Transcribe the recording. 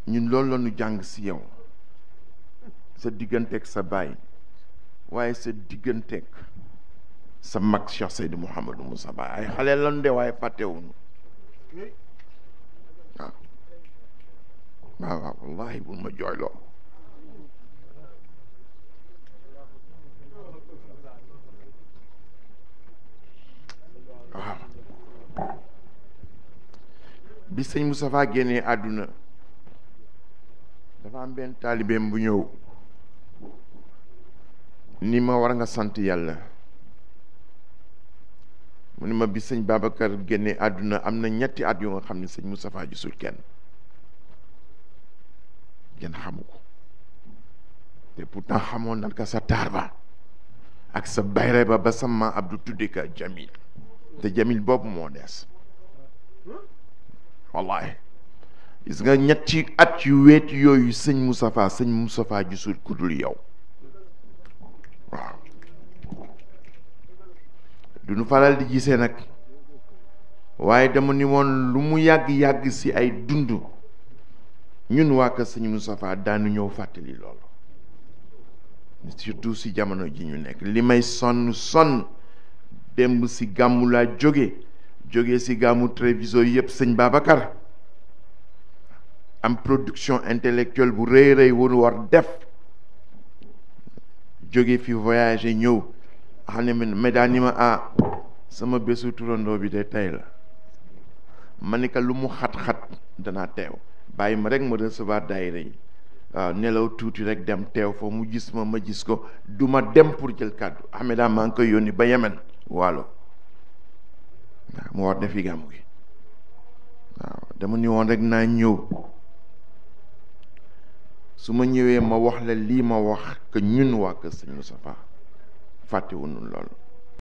ñun loolu la ñu jàng si yow sa digganteeg sa baay waaye sa digganteeg sa mag Cheikh Seydou Mouhamadou Moussa Ba ay xale lan de waaye fàttewuñu waaw waaw waaw wallahi bul ma jooyloo waaw bi sëñ Moustapha génnee àdduna dafa am benn taalibeem bu ñëw ni ma war nga sant yàlla mu ni ma bi sëñ Babacar génnee àdduna am na ñetti at yu nga xam ne sëñ Moustapha gisul kenn xamu ko te pourtant xamoon na ka sa taar ba ak sa bayre ba sama Abdou tudde ka Jamil te Jamil boobu moo des wallahi gis nga ñetti at yu weet yooyu sëñ Moustapha gisul ku dul yow waaw du nu faral di gisee nag waaye dama ni woon lu mu yàgg-yàgg si ay dund ñun waa kër sëñ Moustapha daanu ñëw fàttali loolu surtout si jamono ji ñu nekk li may sonn démb si gàmmu laa jóge si gàmmu télévision yëpp sëñ Babacar am production intellectuelle bu rëy wunu war def jóge fi voyager ñëw xam ne mais daa ni ma sama bésu turandoo bi de tey la ma ni ka lu mu xat-xat danaa teew bàyyi ma rek ma recevoir daayira yi waaw nelaw tuuti rek dem teew fa mu gis ma gis ko du ma dem pour jël kàddu Ahmeda maa ngi koy yónni ba Yemen waalo waaw mu war defi gàmmu gi waaw dama ni woon rek naa ñëw su ma ñëwee ma wax la lii ma wax que ñun waa kër sëñ Moustapha fàttewuñu loolu